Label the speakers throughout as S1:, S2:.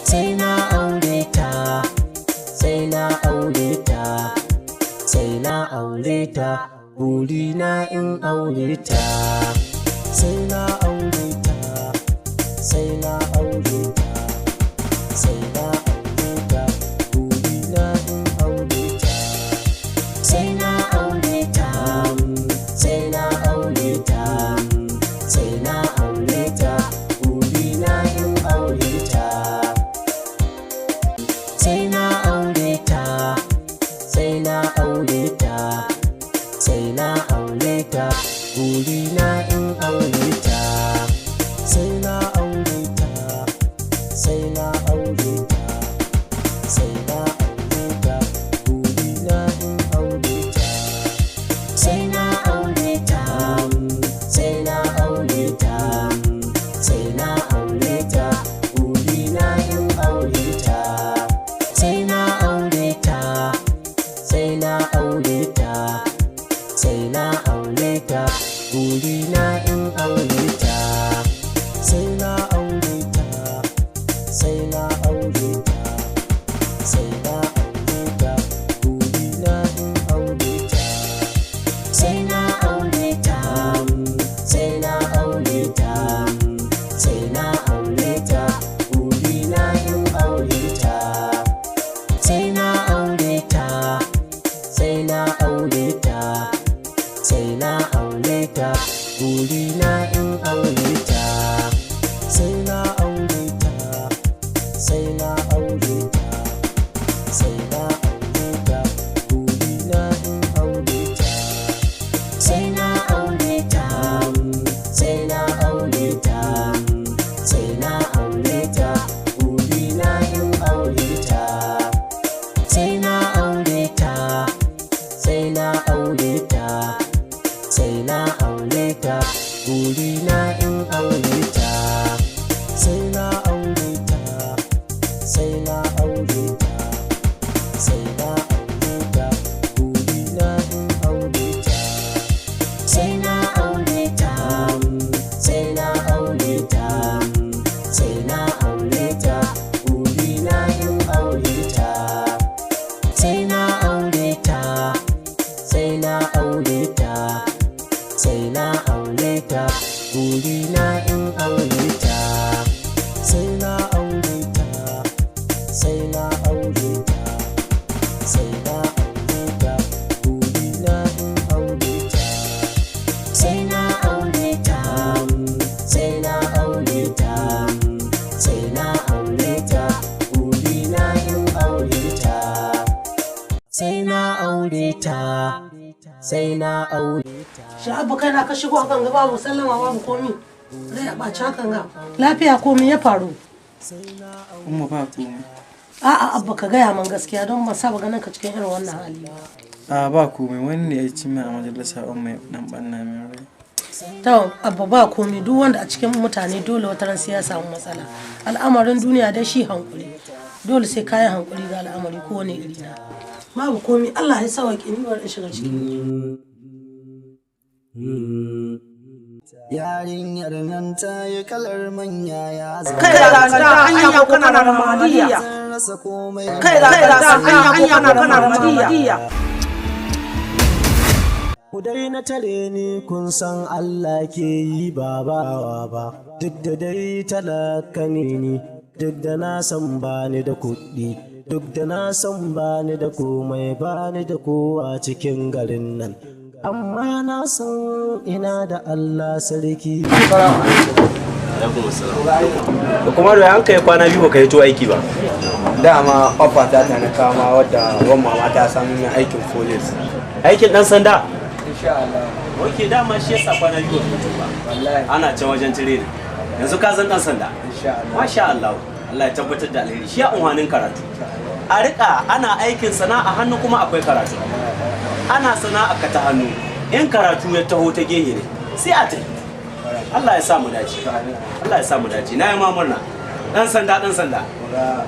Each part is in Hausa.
S1: Sai na aure ta, sai na aure ta, sai na aure ta, burina in aure ta. Sai na aure ta, sai na aure ta, sai na aure ta, burina in aure ta. Sai na aure ta, sai na aure ta, sai na aure ta, burina in aure ta. Sai na aure ta, sai na aure ta, sai na aure ta, burina in aure ta. Sai na aure ta, sai na aure ta, sai na aure ta, burina in aure ta. Sai na aure ta, sai na aure ta, sai na aure ta, burina in aure ta. Sai na aure ta, sai na aure ta, sai na aure ta, burina in aure ta. Sai na aure ta, sai na aure ta, sai na aure ta, burina in aure ta. Sai na aure ta, sai na aure ta, sai na aure ta, burina in aure ta. Sai na aure ta, sai na aure ta, sai na aure ta, burina in aure ta. Sai na aure ta, sai na aure ta, sai na aure ta, burina in aure ta. Sai na aure ta, sai na aure ta, sai na aure ta, burina in aure ta. Sai na aure ta, sai na aure ta, sai na aure ta, burina in aure ta. Sai na aure ta, sai na aure ta, sai na aure ta, burina in aure ta. Sai na aure ta, sai na aure ta, sai na aure ta, burina in aure ta. Sai na aure ta, sai na aure ta, sai na aure ta, burina in aure ta. Sai na aure ta, sai na aure ta, sai na aure ta, burina in aure ta. Sai na aure ta, sai na aure ta, sai na aure ta, burina in aure ta. Sai na aure ta, sai na aure ta.
S2: Sha'abu, kai na ka shigo hakan ga, babu sallama, babu komi. Rai a ɓaci hakan ga. Lafiya, komi ya faru?
S3: Umma, ba komai.
S2: A'a Abba, ka gaya man gaskiya, don ban saba ganin ka cikin irin wannan hali ba.
S3: A, ba komai, wani ne ya ci min a majalisa, umma, ya dan banna min rai.
S2: To Abba, ba komi. Duk wanda a cikin mutane, dole wata ran sai ya samu matsala. Al'amarin duniya dai shi hankuri. Dole sai kayan hankuri ga al'amari kowane iri na. Babu komi, Allah ya sauke, ni bari in shiga ciki.
S4: Yarinyar nan ta yi kalar manya, ya zama
S5: Kai da hanya ko kana da Muhammadiyya.
S4: Zan rasa komai.
S5: Kai da hanya ko kana da Muhammadiyya.
S1: Ku daina tare ni, kun san Allah ke yi ba bawa ba. Duk da dai talaka ne ni, duk da na san bani da kuɗi, duk da na san bani da komai, bani da kowa cikin garin nan. Amma na san ina da Allah sarki.
S6: Da kuma da an kai kwana 2 baka hito aiki ba.
S7: Dama offer ta ta na kama wadda wan mama ta samu min, aikin police.
S6: Aikin dan sanda?
S7: Insha Allah.
S6: Ok, dama shi yasa kwana 2 baka fito ba.
S7: Wallahi.
S6: Ana can wajen training. Yanzu ka zan dan sanda.
S7: Insha Allah.
S6: Masha Allah. Allah ya tabbatar da alheri. Shi ya unhwanin karatu. A rika ana aikin sana'a hannu kuma akwai karatu. Ana sana'a ka ta hannu. In karatu ya taho ta gehe ne, sai a tafi. Allah ya sa mu dace. Allah ya sa mu dace. Na yi ma murna. Dan sanda, dan sanda.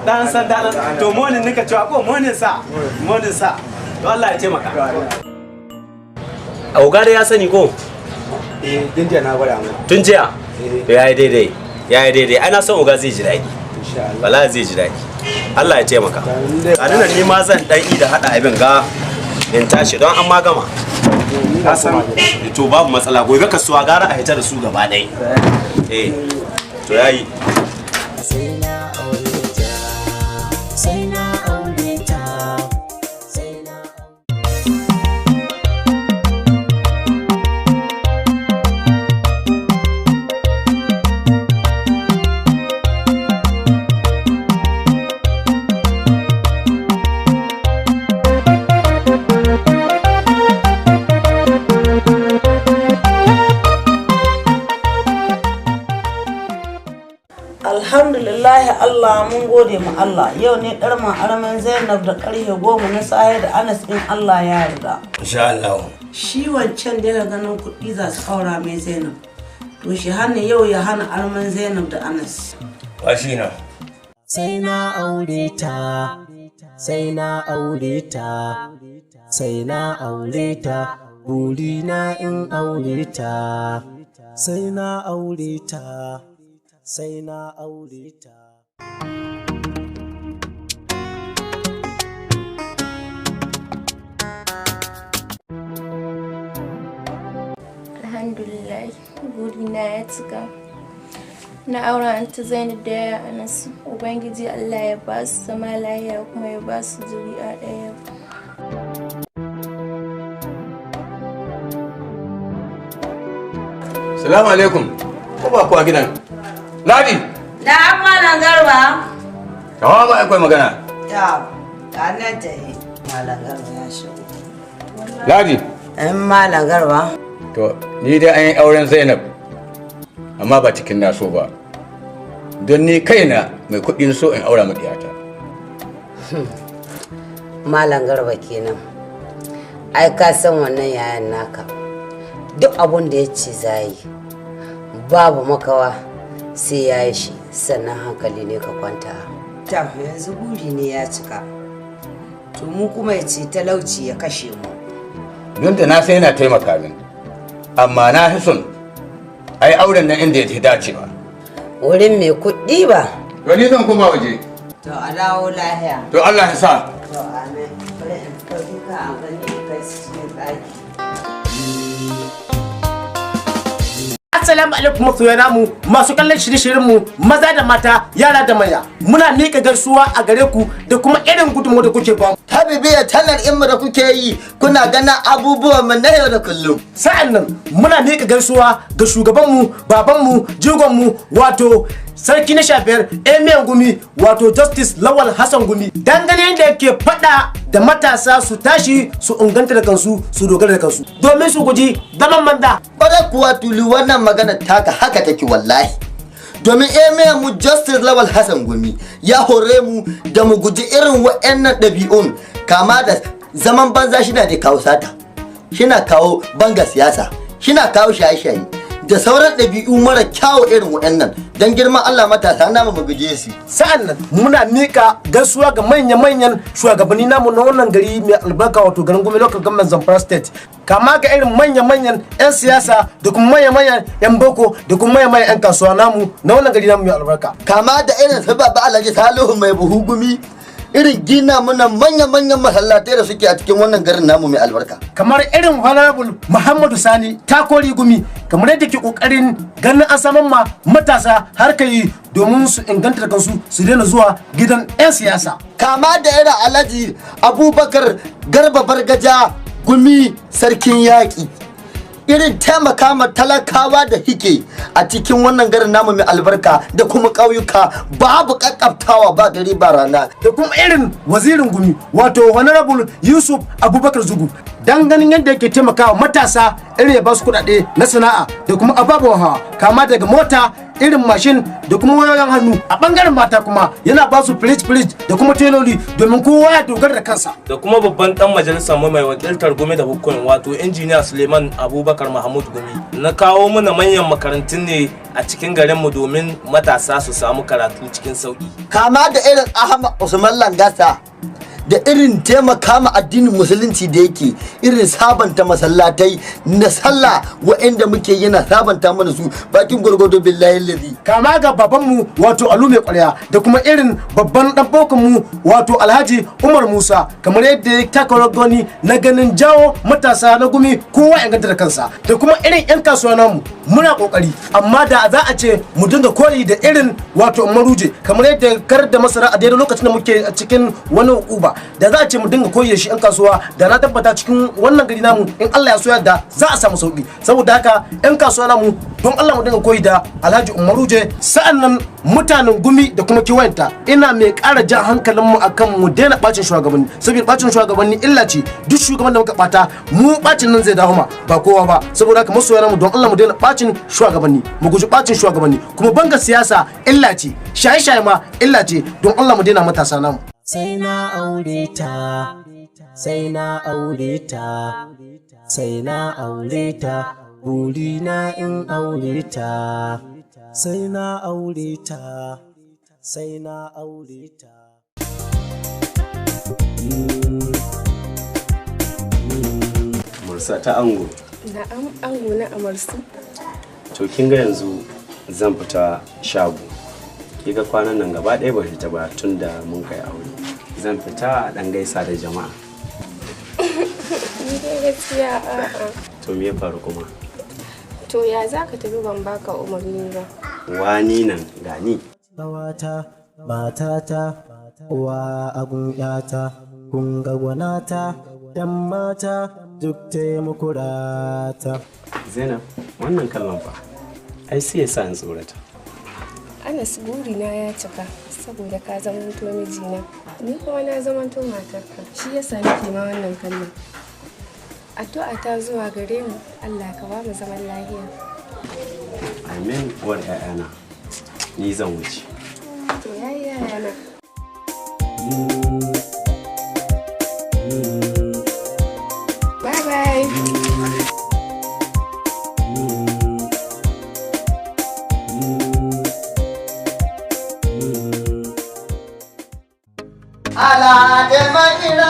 S6: Dan sanda, dan to morning nika cewa ko morning sa. Morning sa. To Allah ya taimaka. Oga da ya sani ko?
S7: Eh, tun jiya na gwada mai.
S6: Tun jiya?
S7: Eh.
S6: To yayi daidai. Yayi daidai. Ai na san oga zai ji daɗi. Wallahi zai ji daɗi. Allah ya taimaka. A nan ni ma zan dan da hada abin ga in tashi don an ma gama. Ka san to babu matsala, gobe kasuwa gara a hita da su gaba ɗaya. Eh, to yayi.
S1: Sai na aure ta, sai na aure ta, sai na.
S5: Alhamdulillahi Allah, mun gode ma Allah. Yau ne ɗarman armen Zainab da karfe 10 na safe da Anas in Allah ya yarda.
S7: Insha Allah.
S5: Shi wancan da ya ganin kuɗi za su aura mai Zainab. To shi hana yau ya hana armen Zainab da Anas.
S7: Ba shi na.
S1: Sai na aure ta, sai na aure ta, sai na aure ta, burina in aure ta, sai na aure ta, sai na aure ta.
S8: Alhamdulillah, burina ya cika. Na auren Anti Zainab da yaya Anas. Ubangiji Allah ya ba su zama lahiya kuma ya ba su zuri'a ɗaya.
S9: Salamu alaikum. Ko ba kuwa gidan? Ladi!
S5: Da Malam Garba.
S9: Tawa ba akwai magana.
S5: Ya, nan ta yi. Malam Garba ya shigo.
S9: Ladi!
S5: In Malam Garba.
S9: To, ni dai an yi auren Zainab, amma ba cikin naso ba. Don ni kaina mai kuɗin so in aura maɗiyata.
S10: Malam Garba kenan. Ai ka san wannan yayan naka. Duk abun da ya ce za yi, babu makawa sai ya yi shi, sannan hankali ne ka kwanta.
S5: Ta yanzu buri ne ya cika. To mu kuma ya ce talauci ya kashe mu.
S9: Don da na san yana taimaka min, amma na fi son ai auren nan inda ya dace ba.
S10: Wurin mai kuɗi ba.
S9: To ni zan koma waje.
S5: To a dawo lahiya.
S9: To Allah ya sa.
S5: To amin. Bari in ɗauki ka a gani in kai su cikin ɗaki.
S11: Assalamu alaikum masoya namu masu kallon shirye-shiryen mu, maza da mata, yara da manya. Muna miƙa gaisuwa a gare ku da kuma irin gudunmu da kuke ba mu.
S4: Ta bibiyar talar inmu da kuke yi, kuna ganin abubuwan mu na yau da kullum.
S11: Sa'an nan muna miƙa gaisuwa ga shugabanmu, babanmu, jigonmu, wato sarki na 15, Emiyan Gumi, wato Justice Lawal Hassan Gumi. Dangane yadda yake faɗa da matasa su tashi su inganta da kansu, su dogara da kansu domin su guji zaman banza.
S4: Kwarai kuwa Tulu, wannan magana taka haka take wallahi. Domin Emir mu Justice Lawal Hassan Gumi ya hore mu da mu guji irin wa'annan ɗabi'un, kama da zaman banza shina da kawo sata, shina kawo banga siyasa, shina kawo shaye-shaye da sauran ɗabi'u mara kyawu irin wa'annan. Don girman Allah matasa na mu guje su.
S11: Sa'an nan muna mika gaisuwa ga manya-manyan shugabanni namu na wannan gari mai albarka, wato garin Gumi Local Government, Zamfara State, kama ga irin manya-manyan 'yan siyasa da kuma manya-manyan 'yan boko da kuma manya-manyan 'yan kasuwa namu na wannan gari namu mai albarka.
S4: Kama da irin su Baba Alhaji Salihu Mai Buhu Gumi, irin gina muna manya-manyan masallatai da suke a cikin wannan garin namu mai albarka.
S11: Kamar irin Honorable Muhammadu Sani Takori Gumi, kamar yadda ke kokarin ganin an samar ma matasa harkar yi domin su inganta da kansu, su daina zuwa gidan 'yan siyasa.
S4: Kama da irin Alhaji Abubakar Garba Bargaja Gumi, sarkin yaƙi, irin taimaka ma talakawa da hike a cikin wannan garin namu mai albarka da kuma ƙauyuka, babu ƙaƙƙaftawa, ba dare ba rana.
S11: Da kuma irin wazirin Gumi, wato Honorable Yusuf Abubakar Zugu, dan ganin yadda yake taimakawa matasa, irin ya ba su kuɗaɗe na sana'a da kuma ababen hawa, kama daga mota, irin mashin da kuma wayoyin hannu. A bangaren mata kuma yana ba su fridge fridge da kuma teloli domin kowa ya dogara da kansa.
S12: Da kuma babban dan majalisar mu mai wakiltar Gumi da Hukun, wato Injiniya Suleiman Abubakar Mahmud Gumi, na kawo mana manyan makarantun ne a cikin garin mu domin matasa su samu karatu cikin sauki.
S4: Kama da irin Ahmad Usman Langasa Da irin taimaka ma addinin Musulunci da yake, irin sabanta masallatai na sallah wa'anda muke yana sabanta mana su bakin gwargwado, billahi lazi.
S11: Kama ga babanmu, wato Alu Mai Kwarya, da kuma irin babban dan mu, wato Alhaji Umar Musa, kamar yadda ya taka rawar gani na ganin jawo matasa na Gumi kowa inganta da kansa, da kuma irin yan kasuwa namu, muna kokari. Amma da za a ce mu dinga koyi da irin wato Umaruje, kamar yadda kar da masara a daidai lokacin da muke a cikin wani uba, da za a ce mu dinga koyi da shi yan kasuwa, da na tabbata cikin wannan gari namu, in Allah ya so yadda, za a samu sauki. Saboda haka yan kasuwa namu, don Allah mu dinga koyi da Alhaji Umaruje. Sa'annan mutanen Gumi da kuma kewayenta, ina mai ƙara jan hankalin mu akan mu daina bacin shugabanni, saboda bacin shugabanni illa ce. Duk shugaban da muka bata mu, bacin nan zai dawo ma, ba kowa ba. Saboda haka masoya mu, don Allah mu daina bacin shugabanni, mu guji bacin shugabanni. Kuma banga siyasa illa ce, shaye-shaye ma illa ce. Don Allah mu daina, matasa namu.
S1: Sai na aure ta, sai na aure ta, sai na aure ta, burina in aure ta, sai na aure ta, sai na aure ta.
S6: Mursa ta ango.
S13: Na'am, ango na amarsu.
S6: To, kin ga yanzu zan fita shago. Ki ga kwanan nan gaba ɗaya ban fita ba tun da mun kai aure. Zan fita a ɗan gaisa da jama'a.
S13: Ni dai gaskiya a'a.
S6: To, me ya faru kuma?
S13: To, ya za ka tafi ban baka umarni ba?
S6: Wani nan gani.
S1: Ƙawata, matata, uwa agun ƴata, kun ga gwanata, ‘yan mata duk taimako rata.
S6: Zainab, wannan kalman fa. Ai sai ya sa in tsorata.
S13: Anas, burina ya cika saboda ka zamanto mijina. Ni kuma na zamanto matarka. Shi yasa nake ma wannan kallon. Addu'a ta zuwa gare mu, Allah ka ba mu zaman lafiya.
S6: Amin, uwar 'ya'yana. Ni zan wuce.
S13: To, yayi yayana. Bye bye.
S4: Ala da makira.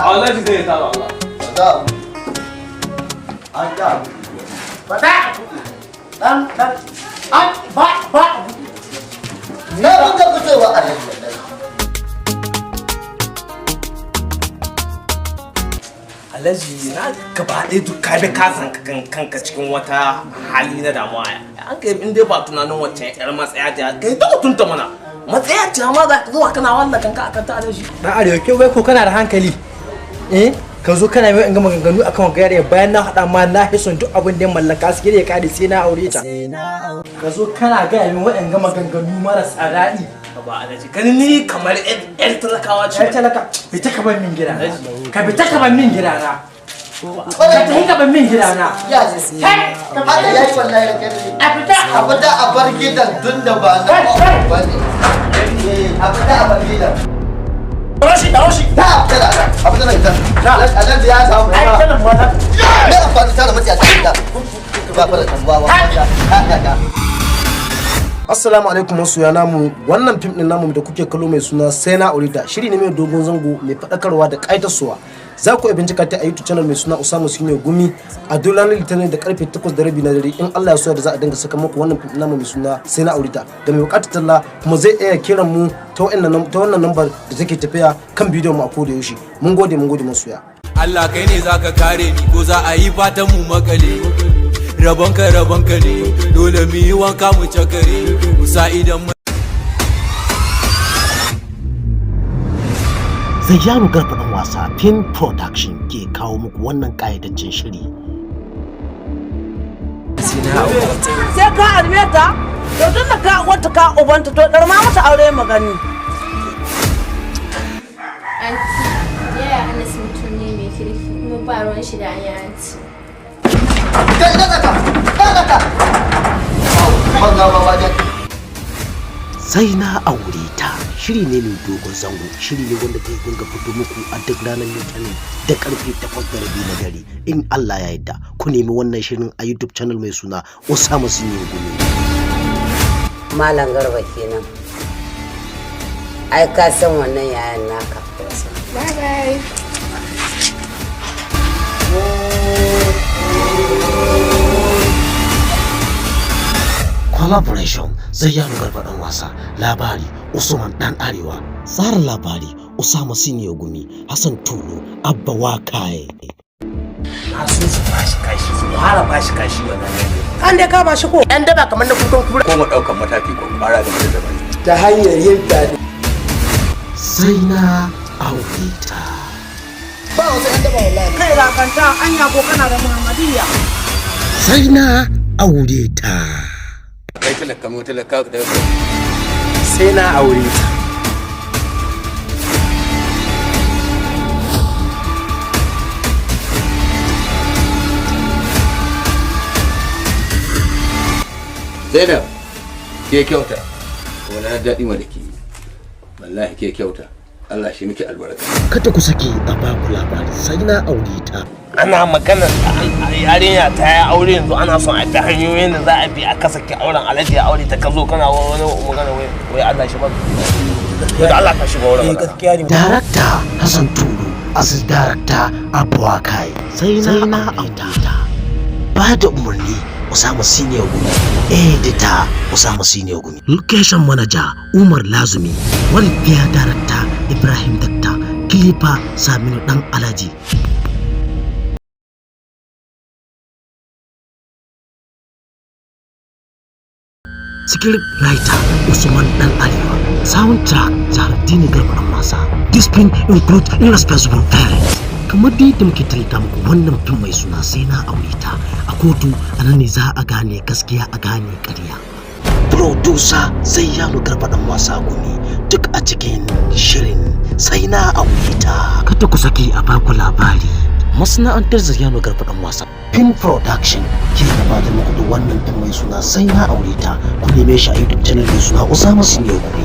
S12: Alhaji zai tara Allah.
S11: Ba za a dan dan an ba ba.
S4: Na buga fitowa a yanzu.
S12: Alhaji, na gaba ɗaya duk ka bi ka san kanka cikin wata hali na damuwa. An kai in dai ba tunanin wacce yar matsaya ta kai ta mutunta mana. Matsaya ce ma za ka zuwa kana walla kanka akan ta, Alhaji.
S3: Dan arewa ke, wai ko kana da hankali? Eh, ka zo kana mai in ga maganganu akan wanga yarinya, bayan na haɗa ma na hison duk abin da ya mallaka su ya kare sai na aure ta. Ka zo kana gaya min wa'in ga maganganu marasa daɗi.
S12: Ba Alhaji, gani ni kamar yar talakawa ce.
S3: Yar talaka, fita ka bar min gida. Ka fita ka bar min gida na. Ka tafi ka bar min gida na.
S4: Yes. Haka yayi wallahi da kai.
S3: A fita.
S4: A fita a bar gidan tun da ba na ba ne. A fita a bar gidan.
S11: Rashi da rashi.
S4: Ta fita da a fita da ita. Alhaji ya samu.
S11: Ai kana mata.
S4: Me amfani tara mace a cikin gida? Ba fara ba ba. Ha.
S11: Assalamu alaikum masoya namu. Wannan fim din namu da kuke kallo mai suna Sai Na Aureta, shiri ne mai dogon zango, mai faɗakarwa da ƙaitarsuwa. Za ku iya bincika ta a YouTube channel mai suna Usama Senior Gumi. A duk ranar Litinin da karfe 8:30 na dare, in Allah ya so da, za a dinga saka muku wannan fim din namu mai suna Sai Na Aureta. Da mai buƙatar talla kuma zai iya kiran mu ta wannan lambar da take tafiya kan bidiyon mu a koda yaushe. Mun gode, mun gode masoya.
S14: Allah kai ne zaka kare ni, ko za a yi fatan mu makale. Rabonka rabonka ne, dole mu yi wanka mu cakare mu sa idan mu.
S15: Zayyanu Garba ɗan wasa Film Production ke kawo muku wannan ƙayataccen shiri.
S5: Sai ka arme ta? To, tun da ka wata ka ubanta, to dar ma mata aure magani.
S8: Anti, yaya Anas mutum ne mai kirki kuma ba ruwan shi da an anti.
S4: Kai da ka. Da ka. Banza ba ba.
S15: Sai Na Aure Ta shiri ne mai dogon zango, shiri ne wanda zai dinga fito muku a duk ranar Litinin da karfe 8:30 na dare in Allah ya yarda. Ku nemi wannan shirin a YouTube channel mai suna Osama Senior Gumi.
S10: Malam Garba kenan. Ai ka san wannan yayan naka.
S13: Bye bye.
S15: Collaboration Zayyano Garba dan wasa, labari Usman Dan Arewa, tsarin labari Usama Siniyo Gumi, Hassan Tulu, Abba Wakaye.
S12: Na so su bashi kashi, su fara bashi kashi wannan.
S2: An dai kama shi ko?
S12: Yan daba kamar na kukan kura.
S9: Ko mu ɗaukan mataki ko fara game da zamani.
S7: Ta hanyar yin fyaɗe.
S15: Sai na aure ta.
S7: Ba wasu 'yan daba wallahi.
S5: Kai rakanta anya ko kana da Muhammadiyya.
S15: Sai na aure ta.
S9: Kai talaka mu talaka da
S7: Sai na aure ta.
S9: Zainab ke kyauta. Kuma na daɗi ma da ke. Wallahi ke kyauta. Allah shi miki albarka.
S15: Kada ku sake a baku labari sai na aure ta.
S12: Ana magana yarinya ta ya aure yanzu ana son a bi hanyoyin da za a bi a kasa ki auren alhaji ya aure ta ka zo kana wani magana wai wai Allah shi ba. Da Allah ka shiga wurin.
S3: Gaskiya ne.
S15: Darakta Hassan Tulu, Aziz Darakta Abba Wakaye. Sai na aure ta. Ba da umarni Usama Senior Gumi, Editor Usama Senior Gumi, Location Manager Umar Lazumi, Welfare Director Ibrahim Dakta, Kilifa Saminu Dan Alhaji. Script Writer Usman Dan Arewa, Soundtrack Zahardini Garba Dan Masa. This film includes irresponsible parents. Kamar dai da muke talta muku wannan fim mai suna sai na aure ta a kotu, a nan ne za a gane gaskiya a gane ƙarya. Producer Zayyano Garba Dan Wasa Gumi, duk a cikin shirin sai na aure ta. Kada ku saki a baku labari. Masana'antar Zayyano Garba Dan Wasa Film Production ke gabatar muku da wannan fim mai suna sai na aure ta. Ku neme shi a YouTube channel mai suna Usama Siniyo Gumi.